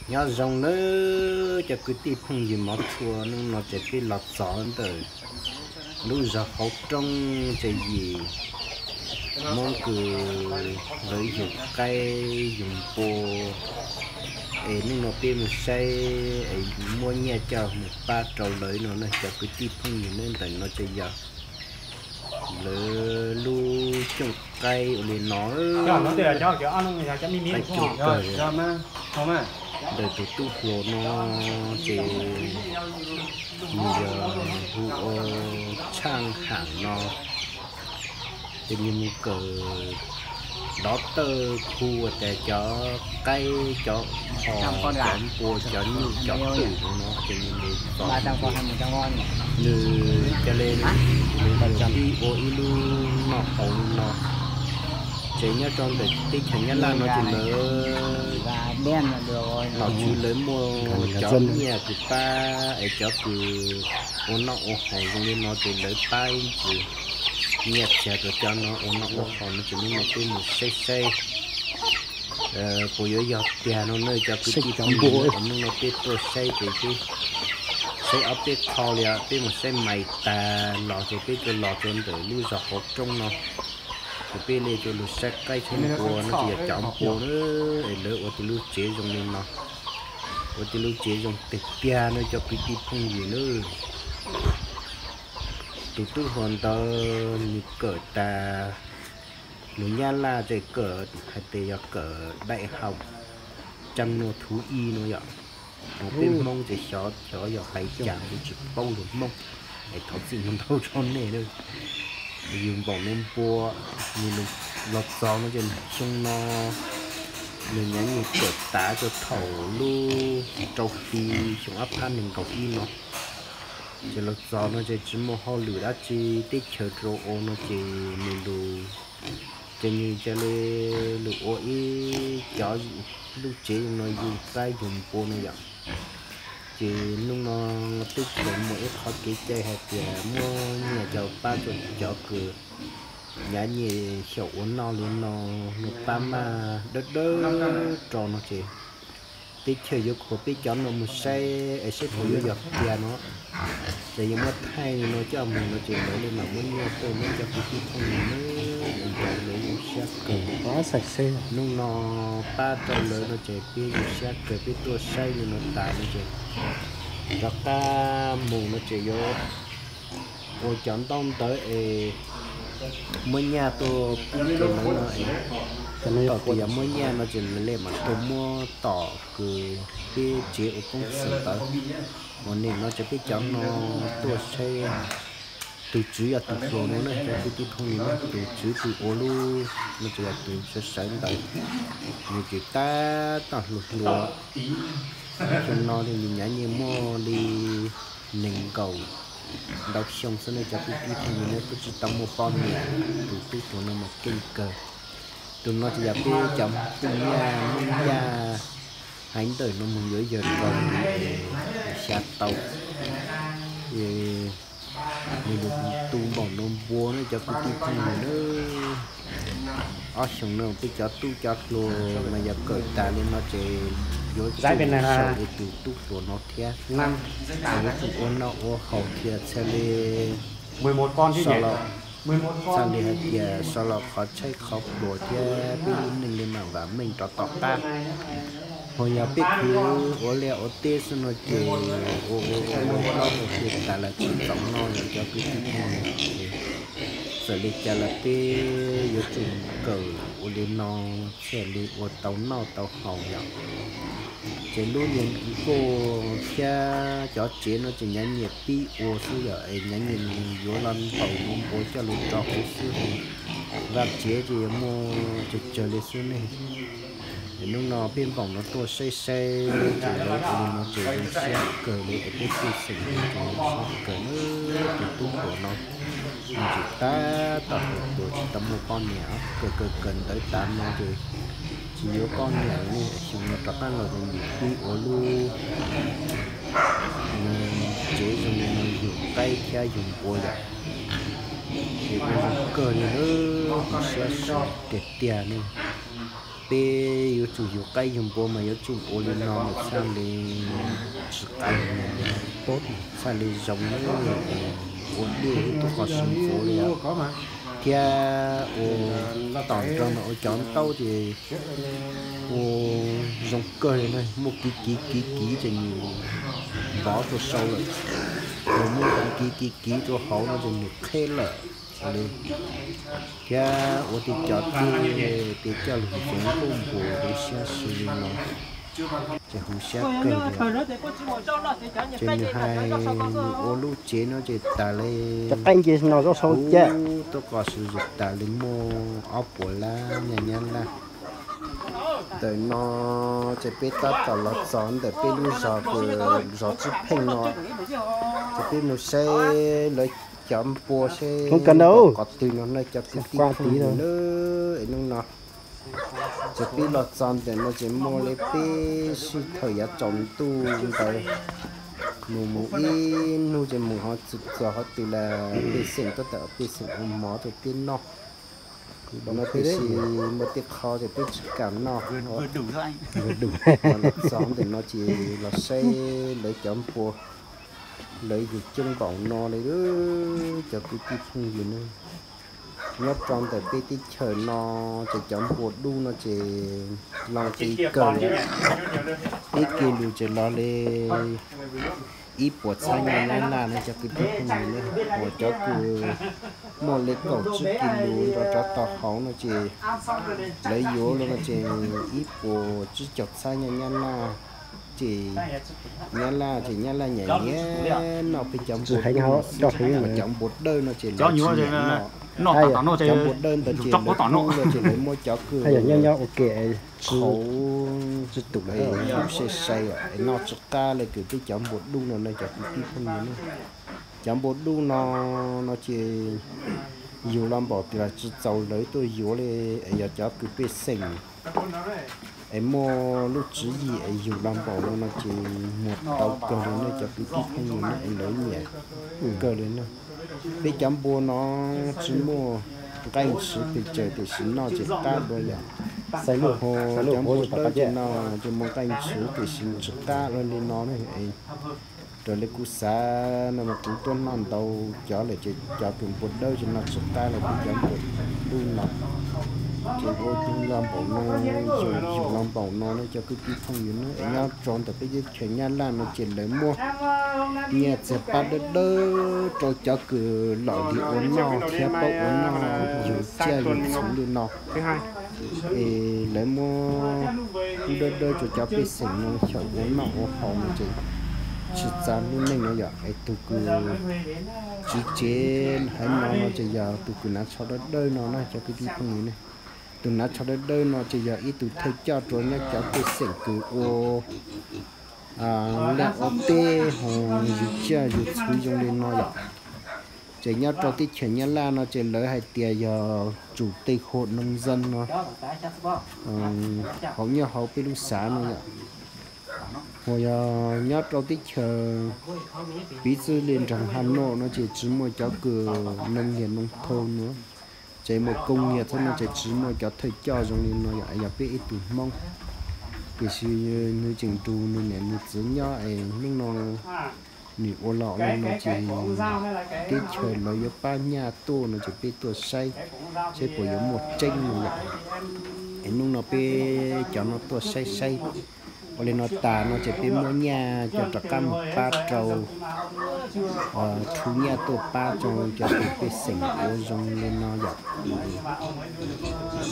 Nyob zoo nawb cov kwv tij phooj ywg mov tshua, hnub no ces peb los txog ntawm lub zos Hauv Roob Tse Yis, Hmoob Kws lawv yug qaib yug npua, es hnub no peb mus saib es muab nyiaj coj mus pab rau lawv no na cov kwv tij phooj ywg nawb. Ntawm no ces yog lawv lub cooj qaib ua li no, qaib coob kawg. Ntawm tus tub hluas no ces nws yog hu ua Tshaaj Haam no, ces nws mus kawm dov tawj khu ua tas cov qaib, cov hos, cov npua, cov nyuj, cov twm no no ces nws mus txog, nws ca le, nws tib ua ib lub noj haus li no. Ces nyob rau ntawm teb chaws Nyab Laj no ces lawv nom tswv lawv muaj cov nyiaj kws pab es cov kws ua noj ua haus zoo li no ces lawv pab ib ntsis nyiaj txiag rau cov no ua noj ua haus no ces hnub no peb mus saib saib puas yuav yog tiag no na cov kwv tij phooj ywg. Hnub no peb tuaj saib ces peb saib ob peb qho li, peb mus saib mais tas los ces peb tuaj los rau ntawm lub zos Hauv Roob no, ces peb li tuaj lug saib qaib saib npua no ces yog cov npua na, es lawv ua tej lub tsev zoo li no, ua tej lub tsev zoo tiag tiag no cov kwv tij phooj ywg na. Tus tub hluas ntawd nws kawm tas lus Nyab Laj ces kawm hais tias yog kawm đại học chăn nuôi thú y no yom. Hos peb Hmoob ces xyov xyov yog pais cas kuv tsis paub lus Hmoob, es thov txim ntau ntau rau nej. Yus npaum no npua, nws los txog no ces xyoo no nws nyav nyiag kawm tav rau thaum lub rau hli xyoo ob phav nees nkaum ib no. Ces los txog no ces tsis muaj hauj lwm dab tsi teb chaws rau ua no ces nws lus, ces nws ca le lus ua ib cov lub tsev zoo no yug qaib yug npua no yom. Ces hnub no teb chaws muaj ib qhov kev cai hais tias muab nyiaj coj pab rau cov kws nyav nyiag xyaum ua noj li no, nws pab maj dawb dawb rau no ces teb chaws yuav khuam peb cov no mus saib es saib puas yuav yog tiag no. Ces yuav muab thaij li no coj mus no ces lawv li mam muab nyiaj tuaj muab cov kwv tij phooj ywg na, es nrog lawv zoo siab kawg. Hnub no pab rau lawv no ces peb zoo siab kawg, peb tuaj saib li no tas no ces rov qab mus no ces yuav ua cov ntaub ntawv es muab nyiaj tuaj pub rau lawv no es, tom kws yog muab nyiaj no ces lawv li mam tuaj muab tom kws peb tsev ua koob xwm ntawd. Ua nim no ces peb cov no tuaj saib tus tswv yog tus hluas no na, cov kwv tij phooj ywg na, tus tswv tus ua lub no ces yog tus sawv sawv ntawd, nws ces tab tom hluas hluas. Xyoo no li nws nyav nyiag muaj li nees nkaum ntau xyoo xwb ne cov kwv tij phooj ywg ne, kuj tsis tau muaj poj niam. Tus tub hluas no mas keej kawg. Tus no ces yog peb cov Hmoob Yaj, Hmoob Yaj haiv ntawm no mus yuav yawg rau xya tau. Nws lus tu npaum no npua ne cov kwv tij phooj ywg na. Ob xyoos no peb cov tub cov hluas mas yog kawm tas li no ces yuav tsum saum li tus tub hluas no thiab, yuav tsum ua noj ua haus thiab txhaj li, txhaj li hais tias so los qhov tshaib qhov pluas thiab peb lub neej li mam vam meej rov tom qab. Ho yog peb khwv ua liaj ua teb xwb no ces ua ua ua ua ua ua tas los tsis txaus noj li cov kwv tij phooj ywg. Txawm li cas los peb yuav tsum kawm ua li no thiaj li ua tau noj tau haus yom. Ces lub niag nkoj thiab cov tsev no ces nyav nyiag pib ua xwb yom, es nyav nyiag yuav los npaum li npua coj lug rau hauv xwb. Vaj tsev ces yuav muaj tsawg tsawg li xwb ne. Es hnub no peb npaum no tuaj saib saib ces lawv ua li no ces zoo siab kawg li es peb pej xeem ces zoo siab kawg na. Tus tub hluas no nws tseem tab tom hluas hluas tsis tau muaj poj niam, kawm kawm kawm ntawv tas no ces tsis yuav poj niam li ne. Xyoo no rov qab los ces nws pib ua lub tsev zoo li no yug qaib thiab yug npua yom. Ces ua zoo kawg li na, siab sib tiag tiag ne. Peb yuav tsum yug qaib yug npua mas yuav tsum ua li no mas txhaj li tsis qab, txhaj li zoo na. Ua dej tuaj qos sw npuav li thiab ua tom nrog mas ua cov ntaub ces ua zoo kawg li na, muaj kiv kiv kiv kiv ces nws npov rau saud lawm, nws muaj kiv kiv kiv kiv rau hauv no ces nws qheb lawm li. Thiab ua tej cov dej, tej coj lug ntxeev nkuj npus huv siab si li no, ces huv siab kawg li. Ces nws hais nws ua lub tsev no ces tas li, cov qaib nce no zoj sau caj, tuaj qos sw zog tas li muaj ob puas lab nyaj nyab laj. Ntawm no ces peb tab tom los txog ntawm peb lub zos, zos Tsib Pheej no, ces peb mus saib lawv cov npua seb qhov twg no na cov kwv tij phooj ywg na. Es hnub no ces peb los txog ntawm no ces muaj li peb sij thaum yav tsaus ntuj ntawd, mus mus ib hnub ces mus ho txog qhov twg las pej xeem tuaj tawm pej xeem ua mov rau peb noj. No tiam sis muaj tej qho ces peb tsis kam noj. Los txog ntawm no ces los saib lawv cov npua, lawv yug coob npaum no li, cov kwv tij phooj ywg na. Nyob rau ntawm peb teb chaws no ces cov npua dub no ces loo ti kawg li, ib kis lus ces los li ib puas txhab nyaj nyab laj no cov kwv tij phooj ywg na. Uas cov kws muaj li kaum tsib kis lus nrov rov tau hauv no ces lawv yuav los no ces ib puas tsib caug txhab nyaj nyab laj, ces nyab laj ces nyab laj nyiam nyiam noj peb cov npua dub no xwb, cov npua dawb no ces lawv tsis nyiam noj. Cov npua dawb ntawd ces lawv kub no ces lawv muab cov kws qhauv sai sai es noj tsis qab li kws peb cov npua dub no na cov kwv tij phooj ywg na. Cov npua dub no no ces yug los npaum tias tsis txaus lawv tuaj yuav li, es yog cov kws pej xeem es muaj lub tswv yim es yug los npaum no no ces muag tau kawg li na cov kwv tij phooj ywg na, es lawv nyiam kawg li na. Peb cov npua no tsis muaj nqaij ntshwv pes tsawg tiam sis noj tsis qab dua yom. Ho cov npua dawb ces no ces muaj nqaij ntshwv tiam sis tsis qab dua li no na. Raws li kuv xav no mas kuv tuaj noj ntau cov lawm ces cov kws npua dawb ces noj tsis qab li peb cov npua dub no. Ces ua yug los npaum no, yug los npaum no na cov kwv tij phooj ywg na, es nyob rau ntawm peb teb chaws Nyab Laj no ces lawv muab nyiaj txiag pab dawb dawb rau cov kws lom li ua noj thiab paub ua noj yug tsiaj yug txhuv li no. Es lawv muab pub dawb dawb rau cov pej xeem no xyaum ua noj ua haus no ces tsis txaus lub neej no yom. Es tus kws tswv tsev heev no no ces yog tus kws hnav tsho dawb dawb no na cov kwv tij phooj ywg ne. Tus hnav tsho dawb dawb no ces yog ib tug thawj coj rau nyob cov pej xeem kws ua liaj ua teb ho yug tsiaj yug txhuv zoo li no yom. Ces nyob rau teb chaws Nyab Laj no ces lawv hais tias yog chủ tịch hội nông dân no, hauv nyob hauv peb lub xav no yom. Ho yog nyob rau teb chaws piv txwv li nroog Hà Nội no ces tsis muaj cov kws nông nghiệp nông thôn no, ces muaj công nghiệp xwb no ces tsis muaj cov thawj coj zoo li no yom. Yog peb ib tug Hmoob, tiam sis nws tseem nrug nws niam nws txiv nyob es hnub no nws ua los li no ces teb chaws lawv yuav pab nyaj tuaj no ces peb tuaj saib, saib puas yuav muaj tseeb no yom. Es hnub no peb cov no tuaj saib saib ua li no tas no ces peb muab nyaj coj rov qab mus pab rau, rhu nyaj tuaj pab rau cov tus pej xeem ua zoo li no yom.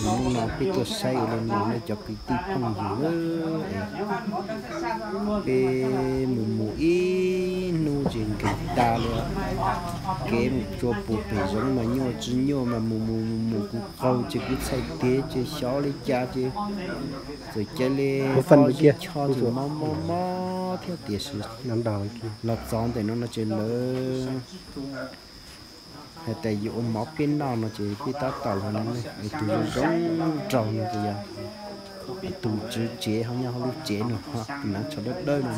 Hnub no peb tuaj saib ua li no nej cov kwv tij phooj ywg, peb mus mus ib hnub ces nkees tas li. Kev mus rua puag pem zoov mas nyuaj tsis nyuaj mas mus mus mus mus kuv qaug ces kuv txhais tes ces xyov li cas ces txawm cia li mob zib choj txawm mob mob mob thiab tiam sis los txog ntawm no no ces lawv hais tias yuav ua mov peb noj no ces peb tab tom los no, tus zoo zoo nraug no ces yog tus tswv tsev ho nyob hauv lub tsev no, tus hnav tsho dawb dawb no.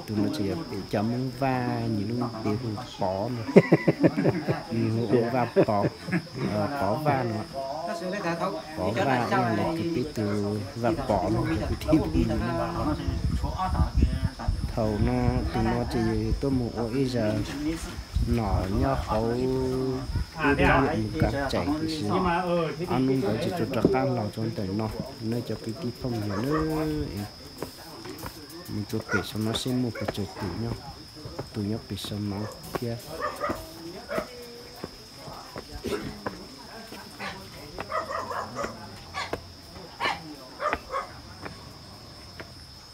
Tus no ces yog peb cov Hmoob Vaj, nyias lub npe hu Pov no, nws hu ua Vaj Pov, Pov Vaj no. Pov vaj no los kws peb tus vaj pov no, kwv tij phooj ywg. Thaum no tus no ces yog tuaj mus ua ib zag nom nyob hauv ub dub yuam mus kav tseem tiam sis ob hnub ntawd ces tsuas rov qab los rau ntawm no na cov kwv tij phooj ywg na. Mus rau pem saum no seb muaj pes tsawg tus nyob, tus nyob pem saum no thiab.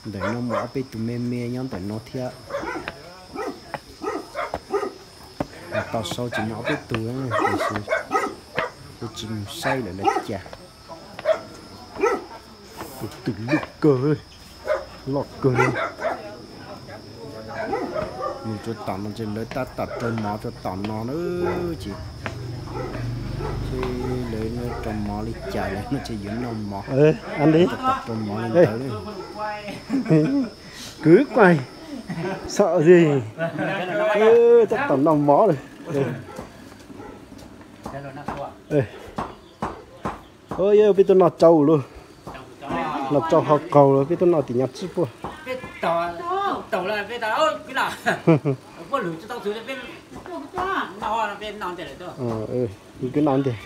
Ntawm no muaj ob peb tus me me nyob ntawm no thiab. Tau sau tsis muaj ob peb tus tiam sis kuv tsis mus saib lawm lawv cas. Tus twm loj kawg, loj kawg. Mus rau tom no ces lawv tab tom rau mov rau tom no na ces, ces lawv rau mov li cas lawm no ces yuav noj mov. Tab tom rau mov li ntawd. Kwv Quaj, Xom Zis, tab tom noj mov lawm. Yog peb tuaj noj tsau lawm, noj tsau hau qaug lawm, peb tuaj noj tim nyab tsib puag. Kwv noj ntej.